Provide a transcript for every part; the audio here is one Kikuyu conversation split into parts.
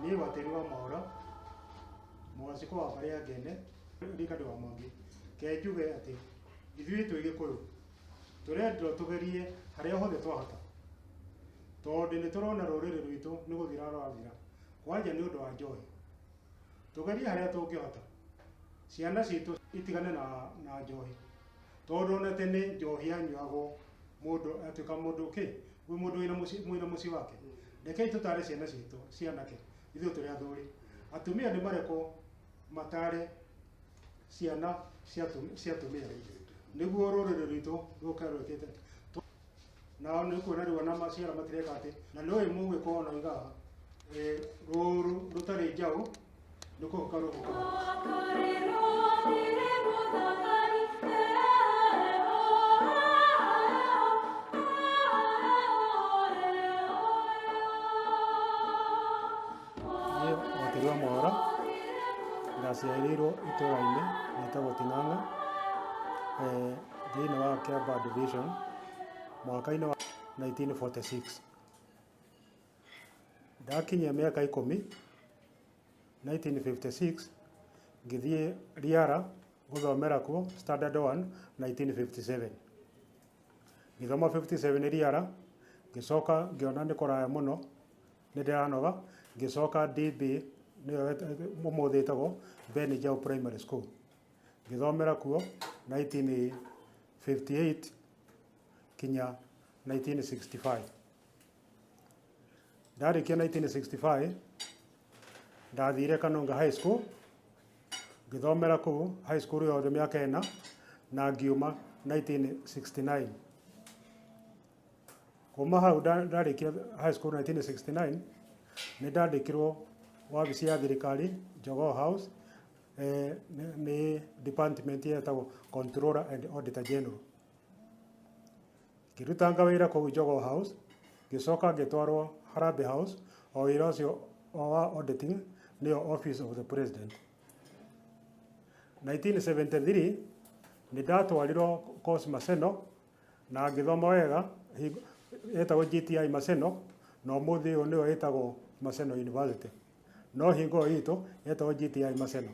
Niĩ Watĩri wa Mwaũra, Mwacikũ wa mbarĩ ya Ngene, Rikadi wa Mwangi, ke njuge atĩ ithuĩ twĩ Gĩkũyũ tũrendwo tũgerie harĩa hothe twahota, tondũ nĩ tũrona rũrĩrĩ rwitũ nĩ gũthira rũrathira, kwanja nĩ ũndũ wa njohi. Tũgerie harĩa tũngĩhota, ciana citũ itigane na njohi, tondũ ona tene njohi yanyuagwo mũndũ atuĩka mũndũ kĩ, wĩ mũndũ wĩna mũciĩ mwĩna mũciĩ wake. Rekei tũtare ciana citũ cianake, ithuĩ tũrĩ athuri. Atumia nĩ marekwo matare ciana cia atumia nĩguo rũrĩrĩ rwitũ rũke rwĩkĩte. Nao nĩ kuona rĩu ona maciara matireka atĩ, na nĩ ũĩ mũgĩkũyũ ona oigaga rũru rũtarĩ njaũ nĩ kũhuka rũhukaga. Niĩ Wakiri wa Mwaũra ndaciarĩirwo itũra-inĩ rĩtagwo Ting'ang'a thĩinĩ wa Kiambaa division mwaka-inĩ wa 1946. Ndakinyia mĩaka 10, 1956, ngĩthiĩ Riara gũthomera kuo standard 1 1957. Ngĩthoma 57 Riara, ngĩcoka ngĩona nĩ kũraya mũno, nĩ ndĩranoga, ngĩcoka DB nĩyo ũmũthĩ ĩtagwo Ben Njau Primary School. Ngĩthomera kuo 1958 kinya 1965. Ndarĩkia 1965 ndathire Kanunga High School ngĩthomera kũu high school yothe mĩaka 4 na ngiuma 1969. Kuma hau ndarĩkia high school 1969 nĩ ndandĩkirwo wabici ya thirikari Jogoo House nĩ department yetagwo Controller and Auditor General. Ngĩrutanga wĩra kũu Jogoo House, ngĩcoka ngĩtwarwo Harambee House, o wĩra ũcio o wa auditing, nĩyo Office of the President. 1973 nĩ ndatwarirwo course Maseno na ngĩthoma wega, ĩtagwo GTI Maseno, na ũmũthĩ ũyũ nĩyo ĩtagwo Maseno University. No hingo ĩyo itũ yetagwo GTI Maseno.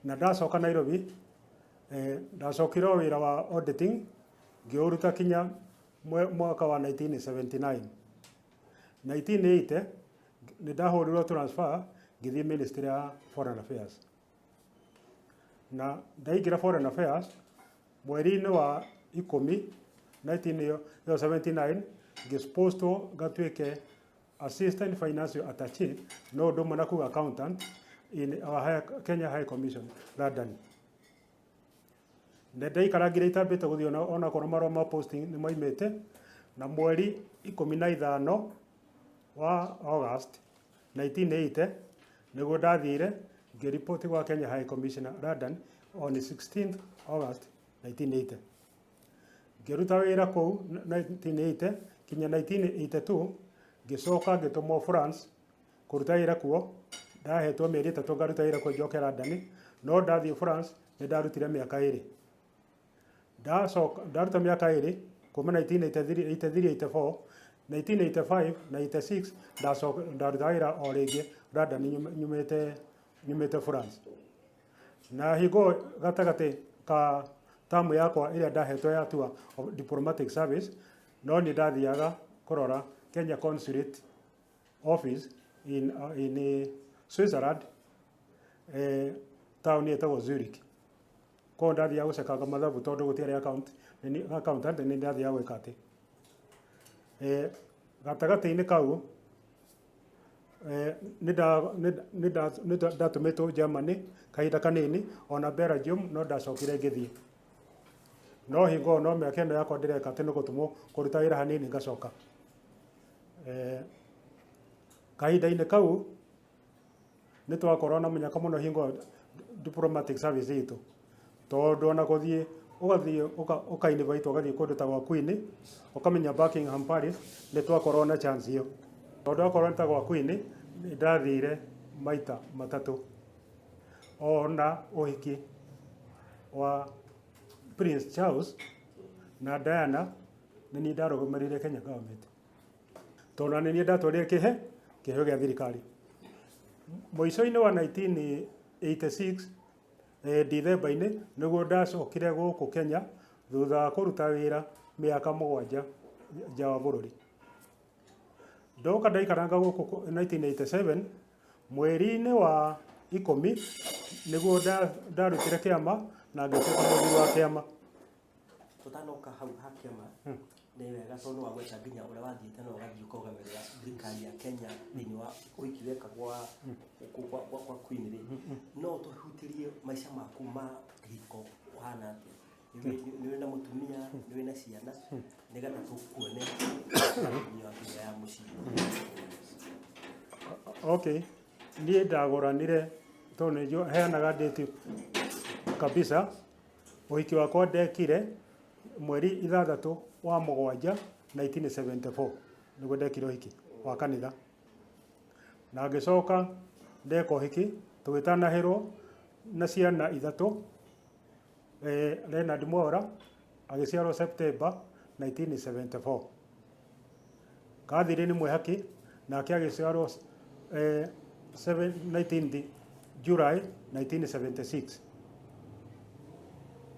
Na ndacoka Nairobi, ndacokire o wĩra wa auditing ngĩũruta kinya mwaka wa 1979. 1980 nĩ ndahũrirwo transfer ngĩthiĩ Ministry ya Foreign Affairs. Na ndaingĩra Foreign Affairs mweri-inĩ wa 10 1979 ngĩpostwo ngatuĩke Assistant Financial Attaché, no ũndũ ũmwe na kuga accountant in our high, Kenya High Commission London. Nĩ ndaikarangire itambĩte gũthiĩ onakorwo marũa ma posting nĩ maimĩte na mweri 15 wa August 1980 nĩguo ndathire ngĩripoti gwa Kenya High Commissioner London on 16th August 1980. Ngĩruta wĩra kũu 1980 kinya 1982 ngĩcoka ngĩtũmwo France kũruta wĩra kuo. Ndahetwo mĩeri 3 ngaruta wĩra kuo njoke London, no ndathiĩ France nĩ ndarutire mĩaka 2. Ndacoka ndaruta mĩaka 2 kuma 1983 84 1985 na 86 ndacoka ndaruta wĩra o rĩngĩ London nyumĩte France. Na hingo gatagatĩ ka tamu yakwa ĩrĩa ndahetwo ya tour of diplomatic service, no nĩ ndathiaga kũrora Kenya Consulate office in Switzerland, taũni ĩtagwo Zurich. Koguo ndathiaga gũcekanga mathabu tondũ gũtiarĩ accountant nĩ ndathiaga gwĩka atĩ. Gatagatĩ-inĩ kau nĩ ndatũmĩtwo Germany kahinda kanini ona Belgium no ndacokire ngĩthiĩ. No hingo ĩyo no mĩaka ĩno yakwa ndĩreka atĩ nĩ gũtũmwo kũruta wĩra hanini ngacoka. Kahinda-inĩ kau nĩ twakoragwo na mũnyaka mũno hingo ĩyo diplomatic service itũ, tondũ ona gũthiĩ ũgathiĩ ũka invite ũgathiĩ kũndũ ta gwa Queen, ũkamenya Buckingham Palace, nĩ twakoragwo na chance ĩyo. Tondũ okorwo nĩ ta gwa Queen, nĩ ndathire maita matatũ. Ona ũhiki wa Prince Charles na Diana nĩ niĩ ndarũgamĩrĩire Kenya government. Tondũ nĩ niĩ ndatwarire kĩheo gĩa thirikari. Mũico-inĩ wa 1986 Dithemba-inĩ nĩguo ndacokire gũkũ Kenya thutha wa kũruta wĩra mĩaka 7 nja wa bũrũri. Ndoka ndaikaranga gũkũ 1987 mweri-inĩ wa 10 nĩguo ndarutire kĩama na ngĩtuĩka mũthuri wa kĩama. Tũtanoka hau ha kĩama, nĩ wega tondũ wagweta nginya ũrĩa wathiĩte na ũgathiĩ ũkarũgamĩrĩra thirikari ya Kenya thĩinĩ wa ũhiki wekagwo wa kwa Queen rĩ, no ũtũhutĩrie maica maku ma kĩhiko ũhana atĩa? Nĩ wĩna mũtumia, nĩ wĩna ciana, nĩgetha tũkuone nginya ya mũciĩ. Okay, niĩ ndagũranire tondũ nĩ heanaga date kabisa. Ũhiki wakwa ndekire mweri 6 wa 7 1974 nĩguo ndekire ũhiki wa kanitha. Na ngĩcoka ndeka ũhiki tũgĩtanahĩrwo na ciana 3. Leonard Mwaura agĩciarwo September 1974. Catherine Mwihaki nake agĩciarwo 19th July 1976.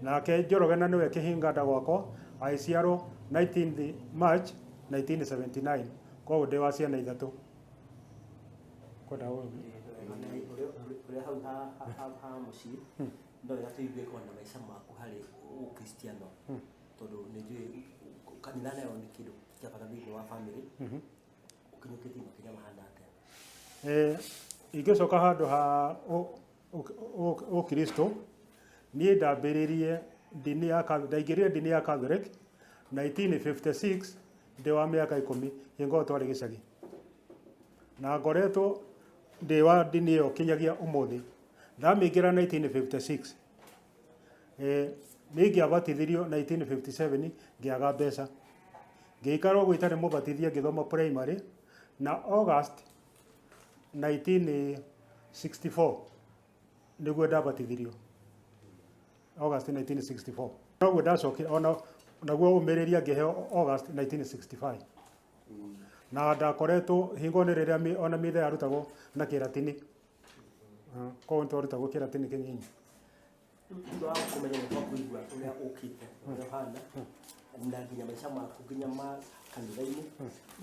Nake Njoroge na nĩwe kĩhinga nda gwakwa agĩciarwo 19th March 1979. Koguo ndĩ wa ciana 3. Kwenda Ũrĩa hau ha mũciĩ no wega tũigue ona maica maku harĩ ũkristiano, tondũ nĩ njũĩ kanitha nayo nĩ kĩndũ kĩa bata thĩinĩ wa family. Ũkinyũkĩtie makinya mahana atĩa? Ingĩcoka handũ ha ũkristo, niĩ ndambĩrĩrie ndini ya ndaingĩrire ndini ya Catholic 1956 ndĩ wa mĩaka 10 hingo ĩyo twarĩ gĩcagi, na ngoretwo ndĩ wa ndini ĩyo kinyagia ũmũthĩ. Ndamĩingĩra 1956, nĩ ingĩabatithirio 1957 ngĩaga mbeca, ngĩikara ũguo itarĩ mũbatithie ngĩthoma primary, na August 1964 nĩguo ndabatithirio, August 1964. Noguo ndacokire ona naguo ũmĩrĩria ngĩheo August 1965. Na ndakoretwo hingo nĩ rĩrĩa ona mitha yarutagwo na kĩratini. Koguo nĩtwarutagwo kĩratini kĩnyinyi. Thutha wa kũmenya nĩ kwa kũigua ũrĩa ũkĩte, ũrĩa ũhana, na nginya maica maku nginya ma kanitha-inĩ,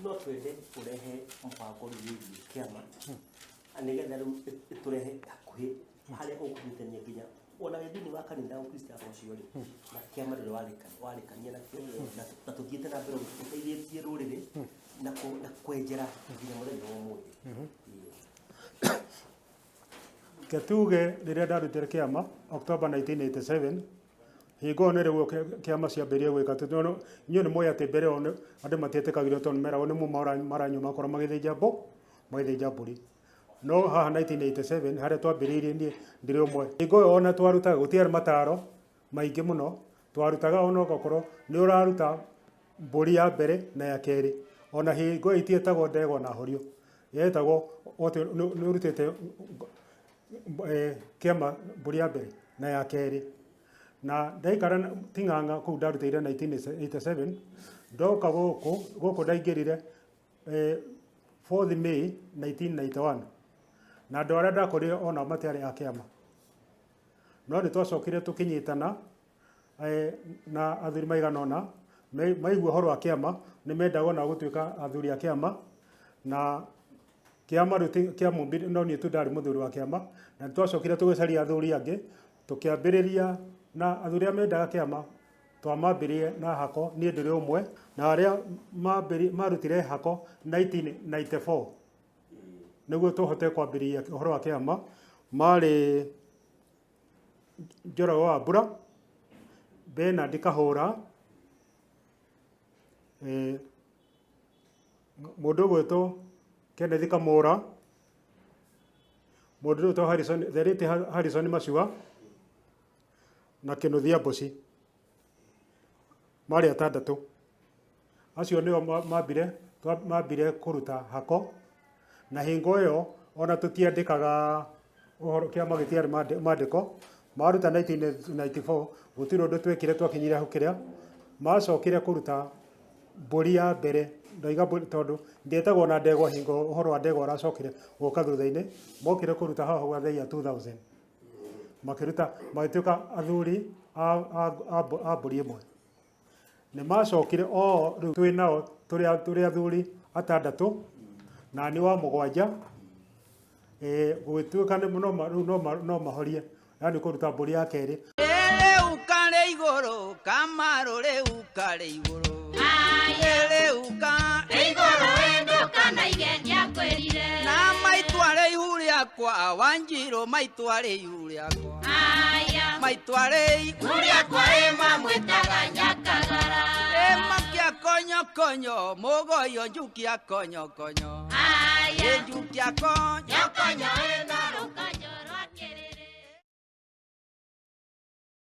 no twende ũrehe mũbango rĩu wĩgiĩ kĩama, nĩgetha rĩu ĩtũrehe hakuhĩ harĩa ũkũnyitania nginya ona wĩ thĩinĩ wa kanitha ũkristiano ũcio rĩ, na kĩama rĩrĩa warĩkania nakĩo, na tũthiĩte na mbere ũteithĩtie rũrĩrĩ na kwenjera nginya mũthenya wa ũmũthĩ. Ketuge rĩrĩa ndarutire kĩama October 1987, hingo ĩyo nĩrĩguo kĩama ciambĩrĩrie gwĩka, tondũ inyuĩ nĩ mũĩ atĩ mbere ĩyo andũ matietĩkagĩrio tondũ meragwo nĩ maranyua makorwo magĩthĩnja magĩthĩnja mbũri. No haha 1987 harĩa twambĩrĩirie niĩ ndĩrĩ ũmwe. Hingo ĩyo ona twarutaga gũtiarĩ mataro maingĩ mũno, twarutaga ona ũgakorwo nĩ ũraruta mbũri ya mbere na ya kerĩ. Ona hingo ĩyo itietagwo ndegwa na horio, yetagwo nĩ ũrutĩte kĩama mbũri ya mbere na ya kerĩ. Na ndaikara Ting'ang'a kũu ndarutĩire 1987, ndoka gũkũ ndaingĩrire 4th May 1991. Na andũ arĩa ndakorire onao matiarĩ a kĩama. No nĩ twacokire tũkĩnyitana na athuri maigana ũna, maigua ũhoro wa kĩama, nĩ mendaga onao gũtuĩka athuri a kĩama, na kĩama rĩu ti kĩa mũmbire, no niĩ tu ndarĩ mũthuri wa kĩama, na nĩ twacokire tũgĩcaria athuri angĩ, tũkĩambĩrĩria na athuri arĩa mendaga kĩama, twamambĩrĩrie na hako, niĩ ndĩrĩ ũmwe, na arĩa marutire hako 1994, nĩguo tũhote kwambĩrĩria ũhoro wa kĩama, marĩ Njoroge wa Mbura, Bernard Kahũra, mũndũ ũgwĩtwo Kenneth Kamũra, mũndũ ũgwĩtwo Harrison, the late Harrison Macua, na Kĩnuthia Mboci. Marĩ 6. Acio nĩo mambire kũruta hako, na hingo ĩyo ona tũtiandĩkaga ũhoro, kĩama gĩtiarĩ mandĩko. Maruta 1994, gũtirĩ ũndũ twekire twakinyire hau kĩrĩa. Macokire kũruta mbũri ya mbere Ndaiga mbũri tondũ ndietagwo na ndegwa hingo ũhoro wa ndegwa ũracokire gũka thutha-inĩ. Mokire kũruta haha gwa the year 2000, makĩruta magĩtuĩka athuri a mbũri ĩmwe. Nĩ macokire o rĩu twĩ nao tũrĩ athuri atandatũ na niĩ wa mũgwanja. Gũgĩtuĩka nĩ no rĩu no mahorie, yani kũruta mbũri ya kerĩ. Rĩu karĩ igũrũ, kamarũ rĩu karĩ igũrũ. Rĩu karĩ igũrũ ndũkanaige nĩakwĩrire. Na maitware ihu rĩakwa, Wanjirũ maitware ihu rĩakwa. Maitware ihu rĩakwa ĩ mamwĩtaga Nyakagara. Ĩ makia konyokonyo, mũgoyo njukia konyokonyo. Ĩ njukia konyokonyo ĩ na rũkanyo.